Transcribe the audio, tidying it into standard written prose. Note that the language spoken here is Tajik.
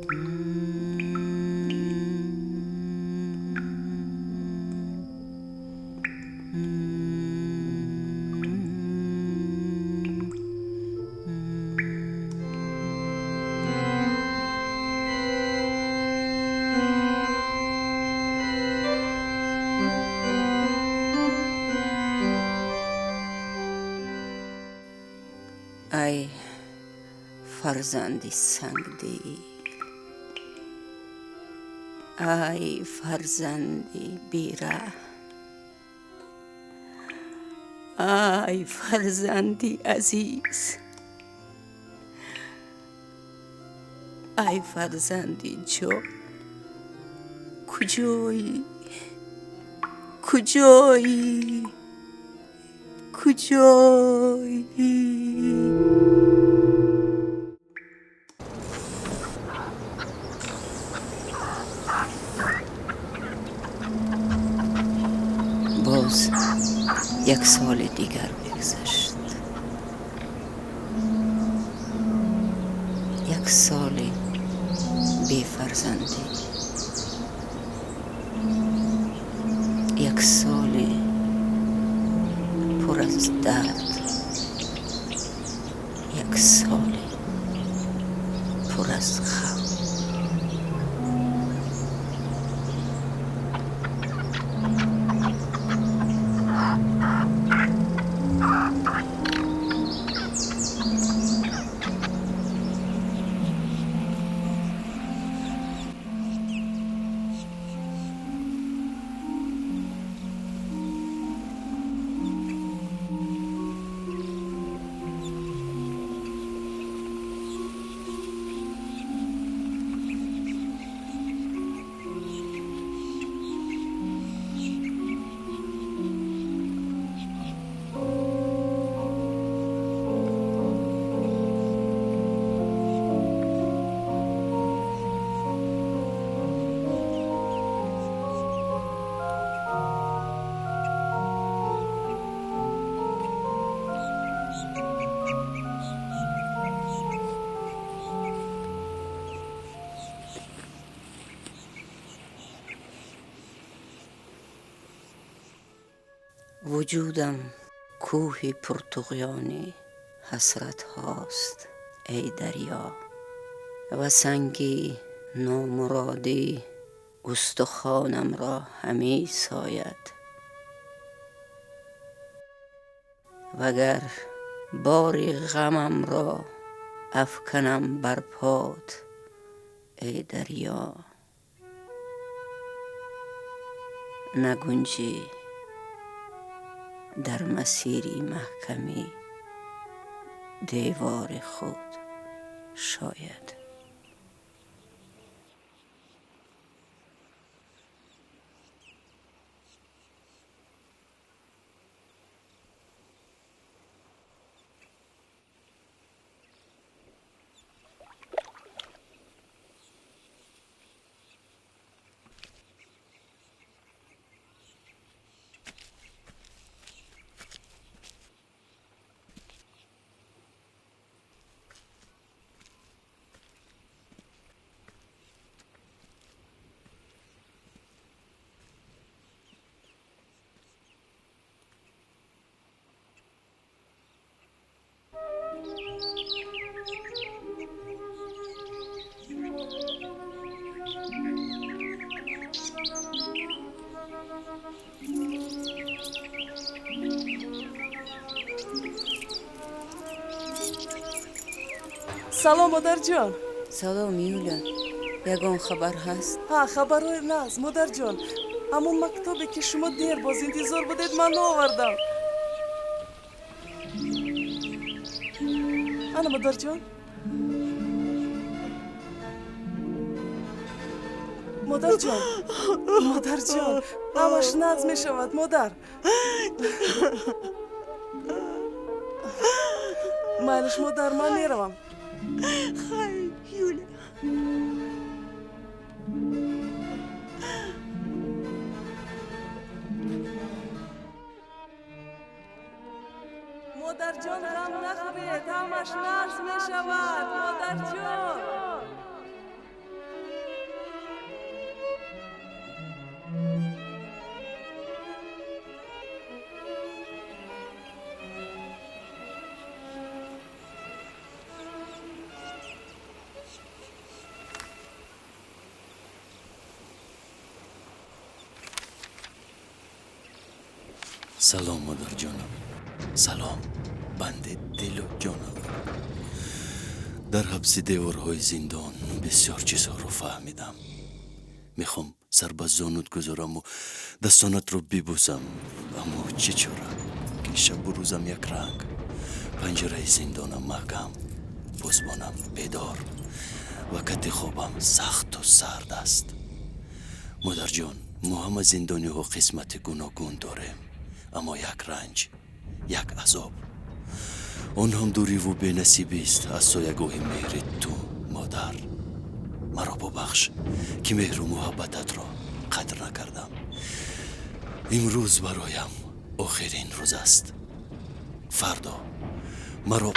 Ай фарзанди сангдил, ай фарзанди бераҳм, ай фарзанди азиз, ай фарзанди ҷон, куҷоӣ, куҷоӣ, куҷоӣ? Боз як соли дигар бигзашт, як соли бефарзандӣ, як соли пур аз дард, як соли пур аз хавф. Вуҷудам кӯҳи пуртуғёни ҳасратҳост, эй дарё, ва санги номуродӣ устухонамро ҳамесояд. Вагар бори ғамамро афканам бар под, эй дарё, нагунҷӣ дар масири маҳкамӣ девори худ шояд. Салом, модарҷон. Салом, Юля. Ягон хабар ҳаст? Ҳа, хабарҳои нағз, модарҷон. Ҳамон мактубе, ки шумо дер боз интизор будед, ман овардам. Ана, модарҷон. Модарҷон, модарҷон, ҳамаш нағз мешавад, модар. Майлиш, модар, ман меравам. Хайр, Юля. Модарҷон, ғам нахӯред, ҳамаш нағз мешавад, модарҷон. Салом, модарҷонам, салом, банди дилу ҷонам. Дар ҳабси деворҳои зиндон бисёр чизҳоро фаҳмидам. Мехоҳам сар ба зонут гузораму дастонатро бибӯсам, аммо чӣ чора, ки шабу рӯзам як ранг, панҷараи зиндонам маҳкам, посбонам бедор ва кати хобам сахту сард аст. Модарҷон, мо ҳама зиндониҳо қисмати гуногун дорем, аммо як ранҷ, як азоб, он ҳам дуриву бенасибист аз соягоҳи меҳри ту. Модар, маро бубахш, ки меҳру муҳаббататро қадр накардам. Имрӯз бароям охирин рӯз аст. Фардо маро